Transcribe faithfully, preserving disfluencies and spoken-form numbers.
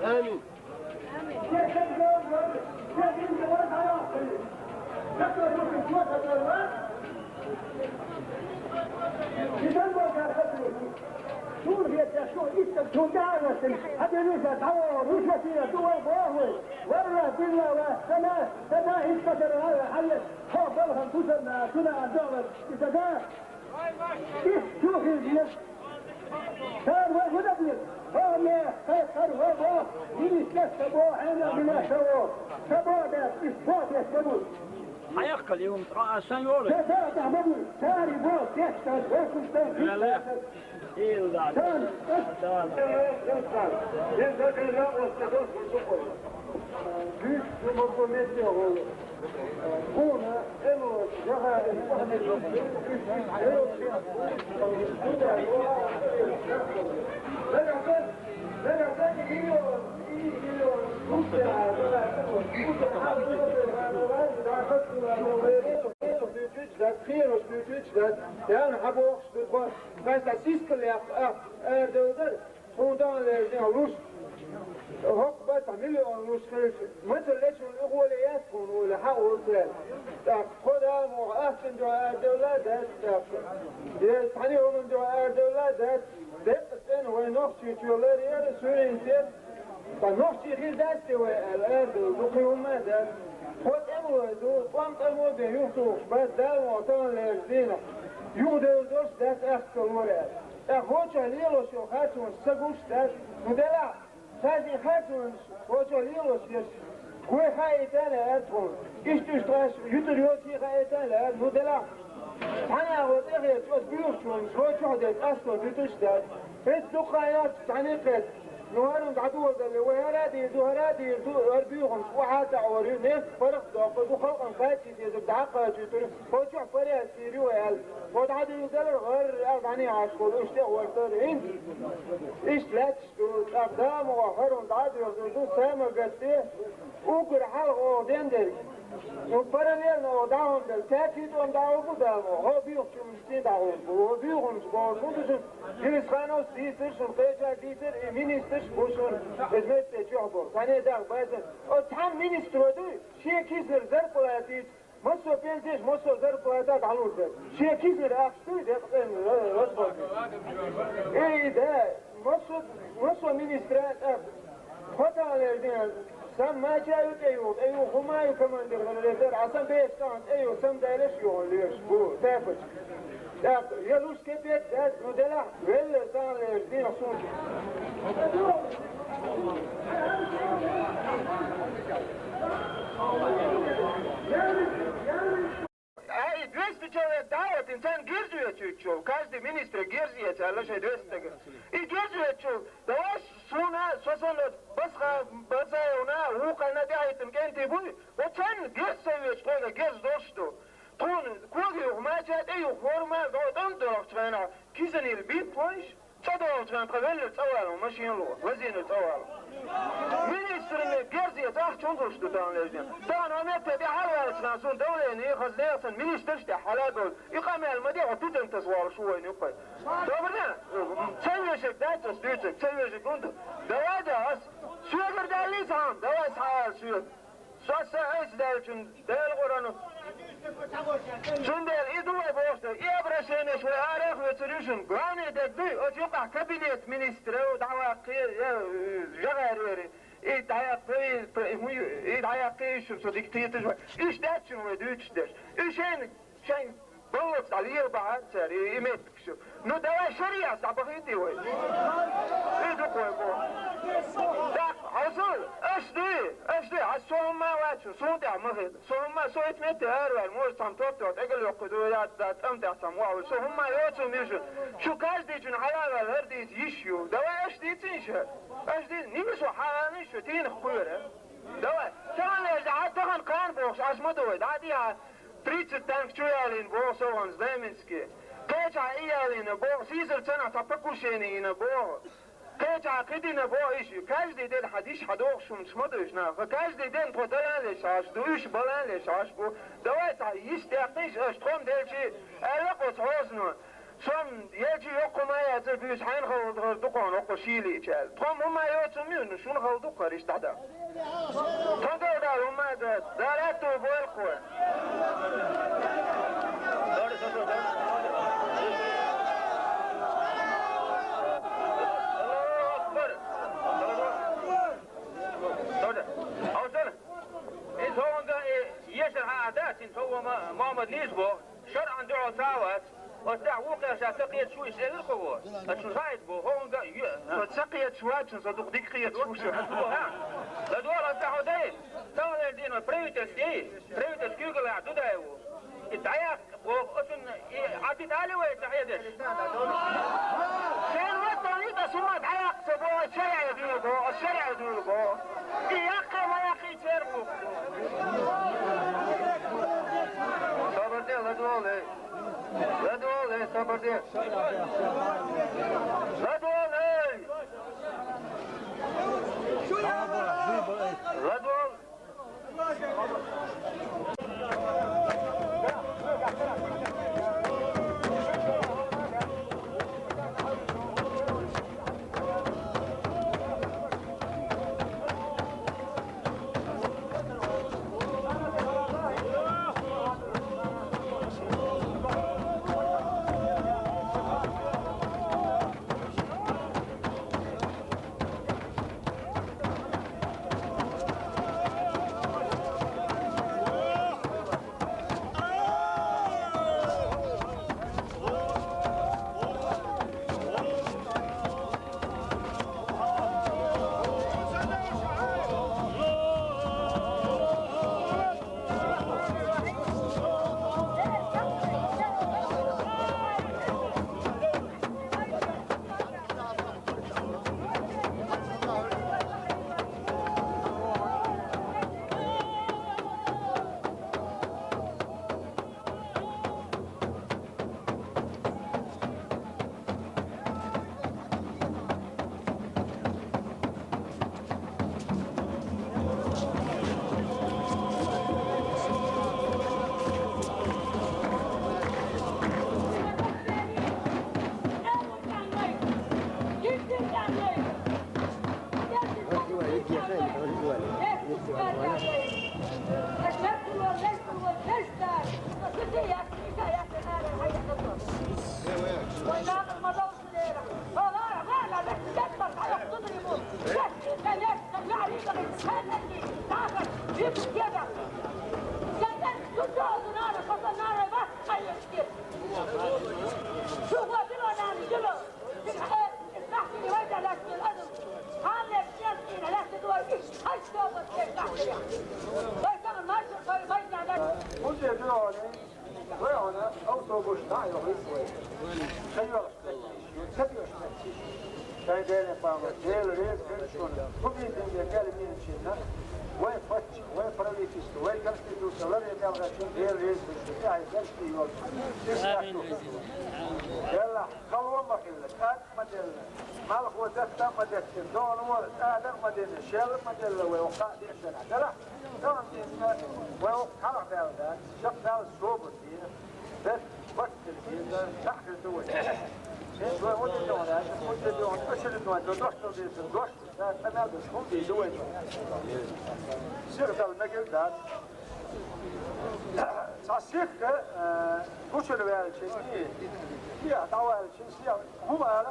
آمين. Ayakka liyum tra sen yolu. Öyle. İlla. Яна хьан бохуш ду бо, вайн сан сискал яккха, а, арадовла дара, хьуна тахана лерзина луш, хӀокху баттахь миллион луш хилча, мацалла лечун угӀоле яц хьуна уьлла, хьан уллу цара. ТӀаккха тхо Дала муха ахчан дуьхьа арадовла а дац, тӀаккха. Я цхьана хӀуман дуьхьа арадовла а дац, деккъа цӀена вай Нохчийчоь ларъяра суверенитет, ткъа нохчий хир дац те вай аьлла, арадовла ду, кхин хӀумма а дац. Тхо тӀемалой ду, тӀом тӀамо бен юхатухуш бац, Дала муха тахана лерзина дийнахь, юхадевр долуш дац ахча ца лора аьлла. ТӀаккха хӀокху чохь лелош йолу харцонаш ца гуш дац, ну делахь, цаьрца и харцонаш хӀокху чохь лелош ерш, гой хьаийтар аьлла тхуна, иштта уьш тхаьш юьтур йоций хаийтар аьлла, ну делахь, цхьана агӀор тӀехьа оцу буьйхачунна хӀокху чохь дерг къасто дуьтуш дац. ХӀинца дукха йоццу цхьаьна кхетта. Ну, хӀара хӀума дӀадоладале, вай хӀара а дийр ду, хӀара а дийр ду, хӀара буьйхамаш охьа а таӀор ю, нефть паргӀат доккхур ду, халкъана кхаччалц езарг дӀа а кхачийтур ю, хӀокху чохь порядок дийр ю вай аьлла. Хьо дӀадуьйладалар гӀарра аьлла дӀанийхьаш волу, уьш тӀе а гӀортар, хӀинца. Иштта лаьтташ ду, тӀаккха Дала муха хӀара хӀума дӀа а доьхур ду, сама гатде, уггар хьалха оха ден дерг. Ну, параллельно оха дӀахьун дерг, цаьрца тӀом дӀахьур бу Дала муха, хӀо буьйхачу Шен дӀахьур бу, хӀо буьйхамаш бохуш хӀун ду шуна? Гелисхановс дийцира шуна, кхечара дийцира, и министрш бу шуна, иза метте чохь бу. Цхьаьна даха база. Оцу цхьана министро дуй, шен киснара зарплатица, массо а пенсеш, массо а зарплата дӀалур дара. Шен киснара ахча дуй, декъа цӀена, ра-, расходник. Эй, да, массо, массо министра а тӀаккха. Тхо тахана лерзина, сан мача а ю тӀеюху, тӀеюху хӀума а ю командир гӀаларе дара, а сан беша тахана тӀеюху, сан дайлаш юхана лоьраш бу, тапочка. ТӀаккха, я луш кепек дац, ну делахь, веллар тахана лерзина суна. Ай, двести человек дӀа а витина, царна герз оьцуьйтуш йолу, каждый министре герз эца аьлла шайн двести стага. И герз оьцуш йолу, давай суна, со санна Басха-, Басаевна, вукхарна тӀехьийтина кӀентий буй, вот царна герз ца оьцуш, тхоьга герз долуш ду. Тхуна кога юха мача а, тӀе юха форма а, гӀо тӀам дохучу хенахь, кисанил битта вайша. ЦӀа догӀучу хенахь тхан веллар цӀа вала, машина ло, лазийна цӀа вала. Министрна герзе цӀахь чун гуш ду тахана лежна. Тахана метте тӀе хьалаваьллачу хенахь суна давление хаза нехан министрш тӀехь хьалаговлу. И къамел ма де, хьо питантас волуш ву вайна юккъе. Добрна? Ца вешиг дац ас дуьйцург, ца вешиг хӀунда? Давай да ас. Соьгара даьллий цхьаьна? Давай схьаала соьга. Со сан айса даьллачун Дала Къуръано. Цундела и ду вай бохуш дар, и обращенеш вай арах а вецар ю шуна. Главный дерг дуй, оцу юкъахь кабинет министров дӀаваккхий, я, э, жагӀар вери. И дӀаяккхий, п-, хӀун ю, и дӀаяккхий шуна, со дика кхеташ вай. Уьш дац шуна вай дуьйцуш дерш. Уьш шайна Шайн баллаца дӀа лела бахьара цара, и, и меттигаш. Ну, давай шариатца дӀабахийта вай. И ду-кх вай боху. ТӀаккха, хьовсал, аш дуй, аш дуй, хьан со хӀумма а вац, суна тӀехь ма хила. Со хӀумма а, со итт метте араваьлла, может, цхьамма топ-топ тӀегал йоккхур ду, я, да, тӀам тӀехь цхьамма вахьур. Со хӀумма а йоцу мижа. Шу каждый чун хьалаваьлла хӀара дийца йиш ю. Давай аш дий, Цин шу, аш диза, нимашо хьаалий шу, тийнах кхоьра. Давай, тахан лежа, а тахан кхана бохуш, аш ма ду вай, дӀа а дийхьа, тридцать танк чу ялийна боху со ван Знаминске. Кхечахьа и ялийна боху, сийсара цанахь цхьа покушение йина боху. Кхечахьа кхидина боху иш. Каждый день хьан диш хьан дохуш хӀуманаш ма ду иш нах. Каждый день тхо далан леш аш ду, уьш балан леш аш бу. Давай цхьа йиш тӀекхниш аш, тхо-м делчи, аьлла кхо цхьозано. Сом ечи йоккха ма яцар буьйса хьайна хала духар дукхана оккха шийлича аьлла. Тхо ма ма йоцу муьйна, шуна хала дукхар иштта дӀа. Тхо гал дала хӀума а дац, Дала аьтту бойла кхо. Аллаху акбар! Тоже. Хьовсал. Иза хӀунда и ешар хьан а дац, иза хӀума Мухьаммад нийса боху. ШарӀан дуьхьал ца вац, оцу тӀехь вукхех ша ца кхеташ ву, иштта элира кхо во. Ас шуна хаийта бо, хӀунда ю-, со ца кхеташ вац, со дукха дика кхеташ ву шу. ЛадогӀал ас тӀехь хьо дай, таханлера дийна правительство, правительство куьйгаллехь Дудаев ву. И дӀаяккха боху, оцунна и Ӏадда али вай ца хьедеш. Шен ватта вита сума дӀаяккха ца боху, шариӀа дуьйла боху, шариӀа дуьйла боху. И яккхий ма яккхий церан бу. Сабар де, ладогӀал. ЛадогӀал, сабар де. ЛадогӀал! ЛадогӀал! Вай хьуна автобус дӀа а йохуьйту вай. Ца йоьлуш меттиг, ца доьлуш меттиг. Шайн Деле пала, Дела реза хила шуна. ХӀун дийзина бен мел мийначунна? Вай паччахь, вай правительство, вай конституция ларъян мел хила шуна Дела реза хила шуна. И хьайн дерш и йолчу. Амин. Делахь, хало ма хилла, кӀад ма делла. Малхо датта а ма деттина, догӀана вала, цӀада а ма дина, шел а ма делла вай, оха кхаа деша нах. Делахь, тахана дийцина, вай оха хьалха баьлла дац, шаккха Далла собар дийна, бер барт хила деза, дӀа а хила ду вай. ХӀинца вай хӀун де догӀана аьлча, хӀун де догӀана, очередной, до дош дал деза, дош, да, къамел деш, хӀун де ду вай. Сиха Далла мегар дац. Цхьа сихха, э, гучура ваьлча, и, сиха дӀаваьлча, сиха хӀума ала,